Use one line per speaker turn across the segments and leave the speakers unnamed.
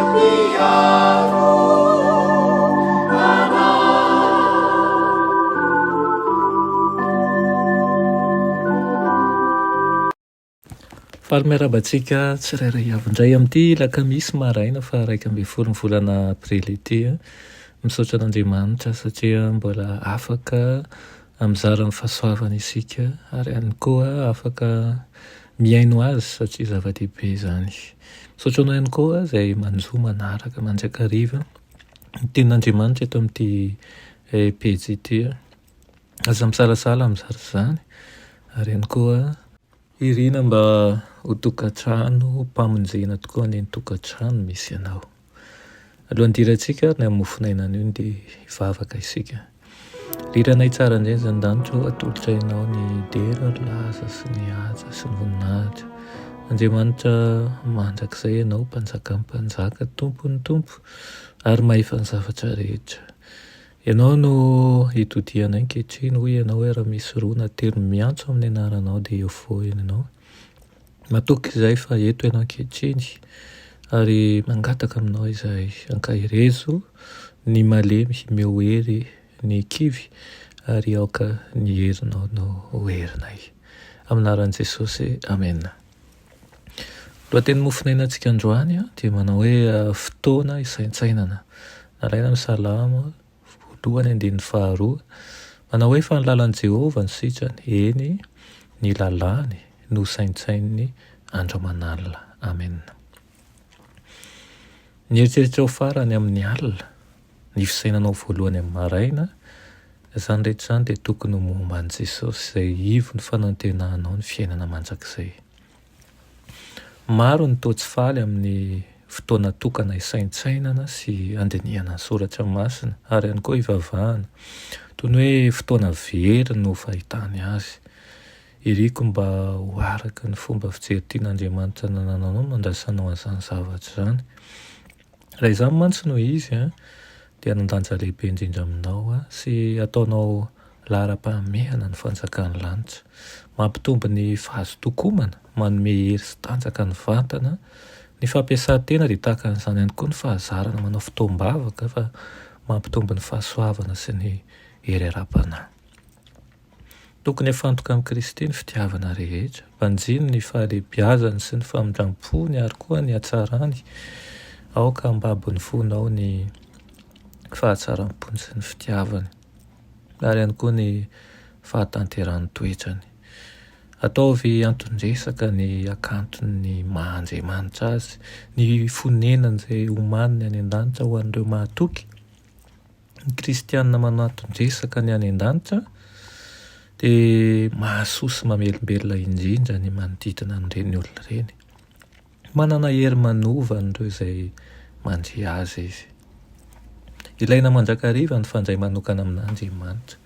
Mpiaro anay.
Faly miarahaba antsika tsirairay avy indray amin'ity alakamisy maraina faha 11 ny volana aprily ity. Misaotra an'Andriamanitra satria mbola afaka mizara ny fahasoavany isika ary ihany koa afaka mihaino azy satria zava-dehibe izany. Misaotra anao ihany koa izay manjo manaraka mandrakariva ny tenin'Andriamanitra eto amin'ity pejy ity. Aza misalasala mizara izany ary ihany koa Irina mba ho tokantrano mpamonjena tokoa anie ny tokantrano misy anao. Alohan'ny hidirantsika ary ny amin'ny mofonaina anio dia hivavaka isika. Ry Ranay tsara indrindra izany an-danitra ô, atolotra Ianao ny dera, ny laza sy ny haja sy ny voninahitra. Andriamanitra mandrakizay Ianao, Mpanjakan'ny mpanjaka, Tompon'ny tompo ary mahefa ny zavatra rehetra. Ianao no itodihanay ankehitriny, hoy Ianao hoe raha misy roa na telo miantso amin'ny anaranao dia eo foana Ianao. Matoky izahay fa eto Ianao ankehitriny ary mangataka aminao izahay ankaherezo ny malemy, omeo hery ny kivy ary aoka ny herinao no ho herinay. Amin'ny anaran'i Jesosy, Amena. Lohateny mofonainantsika androany dia manao hoe fotoana hisaintsainana. Nalaina ny Salamo voalohany andininy faharoa. Manao hoe fa ny lalan'i Jehovah no sitrany, eny, ny lalàny no saintsaininy andro aman'alina. Amena. Ny eritreritrao farany amin'ny alina, ny fisainanao voalohany amin'ny maraina, izany rehetra izany dia tokony ho momba an'i Jesosy izay ivon'ny fanantenanao ny fiainana mandrakizay. Maro ny toa tsy faly amin'ny fotoana tokana hisaintsainana sy handinihana ny soratra masina ary ihany koa hivavahana. Toy ny hoe fotoana very no fahitany azy. Iriko mba ho araka ny fomba fijery tian'Andriamanitra nanananao no andraisanao an'izany zavatra izany. Raha izany mantsy no izy, dia hanan-danja lehibe indrindra aminao sy hataonao laharam-pahamehana ny fanjakan'ny lanitra. Mampitombo ny fahazotoan-komana, manome hery sy tanjaka ny vatana. Ny fampiasan-tena dia tahaka an'izany ihany koa ny fahazarana manao fotoam-bavaka fa mampitombo ny fahasoavana sy ny hery ara-panahy. Tokony hafantoka amin'i Kristy ny fitiavana rehetra. Banjino ny fahalehibiazany sy ny famindram-pony ary koa ny hatsarany. Aoka hambabo ny fonao ny fahatsaram-pony sy ny fitiavany, ary ihany koa ny fahatanterahan'ny toetrany. Ataovy anton-dresaka ny hakanton'ny maha Andriamanitra Azy, ny fonenany izay omaniny any an-danitra ho an'ireo mahatoky. Ny kristiana manaton-dresaka ny any an-danitra dia mahasoa sy mamelombelona indrindra ny manodidina an'ireny olona ireny. Manana hery manova an'ireo izay mandre azy izy. Ilaina mandrakariva ny fandray manokana amin'Andriamanitra.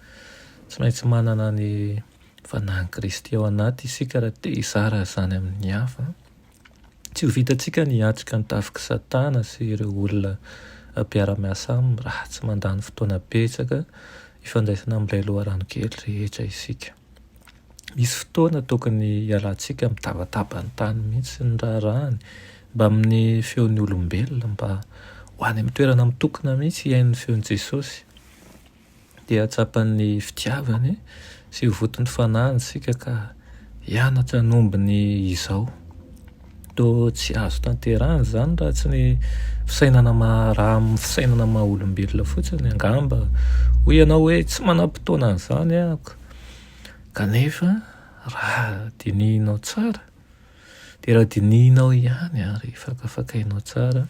Tsy maintsy manana ny fanahin'i Kristy ao anaty isika raha te hizara izany amin'ny hafa. Tsy ho vitantsika ny hiatrika ny tafik'i Satana sy ireo olona mpiara-miasa aminy raha tsy mandany fotoana betsaka hifandraisana amin'ilay loharano kely rehetra isika. Misy fotoana tokony hialantsika amin'ny tabataban'ny tany mihitsy sy ny raharahany, mbamin'ny feon'ny olombelona, mba ho any amin'ny toerana mitokona mihitsy hihaino ny feon'i Jesosy. Dia hahatsapa ny fitiavany sy ho voton'ny fanahiny isika ka hianatra hanombo ny izao. Toa tsy azo tanterahina izany raha tsy ny fisainana maha, raha amin'ny fisainana maha olombelona fotsiny angamba. Hoy ianao hoe tsy manam-potoana an'izany aho. Kanefa raha dinihinao tsara, dia raha dinihinao ihany ary fakafakainao tsara,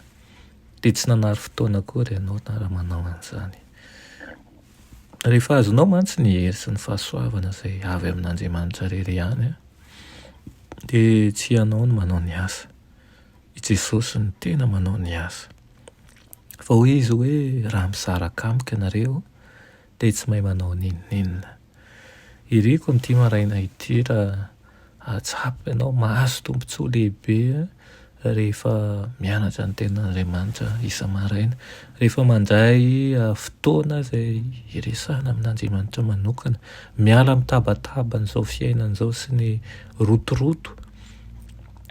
dia tsy nanary fotoana akory ianao na raha manao an'izany. Rehefa azonao mantsy ny hery sy ny fahasoavana izay avy amin'Andriamanitra irery ihany, dia tsy ianao no manao ny asa. I Jesosy no tena manao ny asa. Fa hoy Izy hoe, raha misaraka amiko ianareo, dia tsy mahay manao n'inon'inona. Iriko amin'ity maraina ity raha hahatsapa ianao mahazo tombontsoa lehibe rehefa mianatra ny tenin'Andriamanitra isa-maraina, rehefa mandray fotoana izay hiresahana amin'Andriamanitra manokana, miala amin'ny tabataban'izao fiainana izao sy ny rotoroto,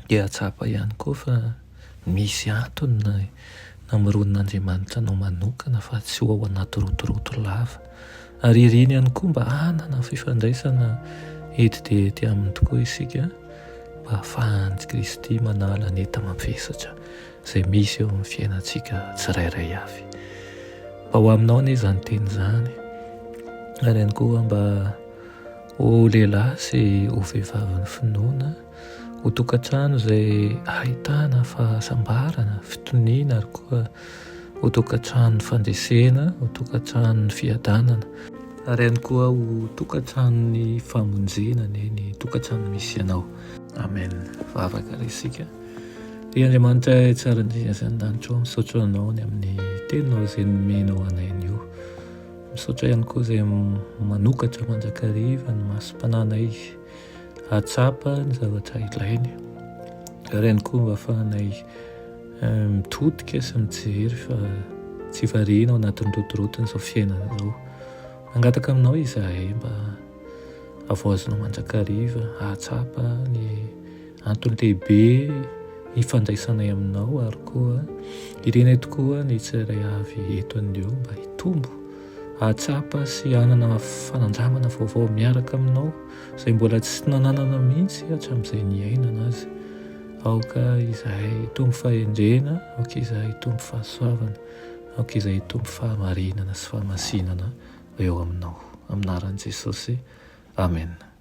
dia hahatsapa ihany koa fa. Misy antony ny namoronan'Andriamanitra anao manokana fa tsy ho ao anaty rotoroto lava. Ary iriny ihany koa mba hanana fifandraisana ety dia ety aminy tokoa isika mba hahafahan'i Kristy manala ny enta-mavesatra izay misy eo amin'ny fiainantsika tsirairay avy. Mba ho aminao anie izany teny izany ary ihany koa mba ho lehilahy sy ho vehivavin'ny finoana, ho tokantrano izay ahitana fahasambarana, fitoniana ary koa ho tokantranon'ny fandresena, ho tokantranon'ny fiadanana ary ihany koa ho tokantranon'ny famonjena anie ny tokantrano misy anao. Amen. Vavaka re isika. Ry Andriamanitra tsara indrindra izay an-danitra ao, misaotra anao ny amin'ny teninao izay nomenao anay anio. Misaotra ihany koa izay manokatra mandrakariva ny masom-panahinay hahatsapa ny zavatra ilainy. Ary ihany koa mba ahafahanay eh, mitodika sy mijery fa tsy variana ao anatin'ny rotoroton'izao fiainana izao. Mangataka aminao izahay mba havaozinao mandrakariva hahatsapa ny Antony lehibe ifandraisanay aminao ary koa irinay tokoa ny tsirairay avy eto anio mba hitombo, hahatsapa sy hanana fanandramana vaovao miaraka aminao izay mbola tsy nananana mihitsy hatramin'izay niainana azy. Aoka izahay hitombo fahendrena, aoka izahay hitombo fahasoavana, aoka izahay hitombo fahamarinana sy fahamasinana eo aminao. Amin'ny anaran'i Jesosy. Amena.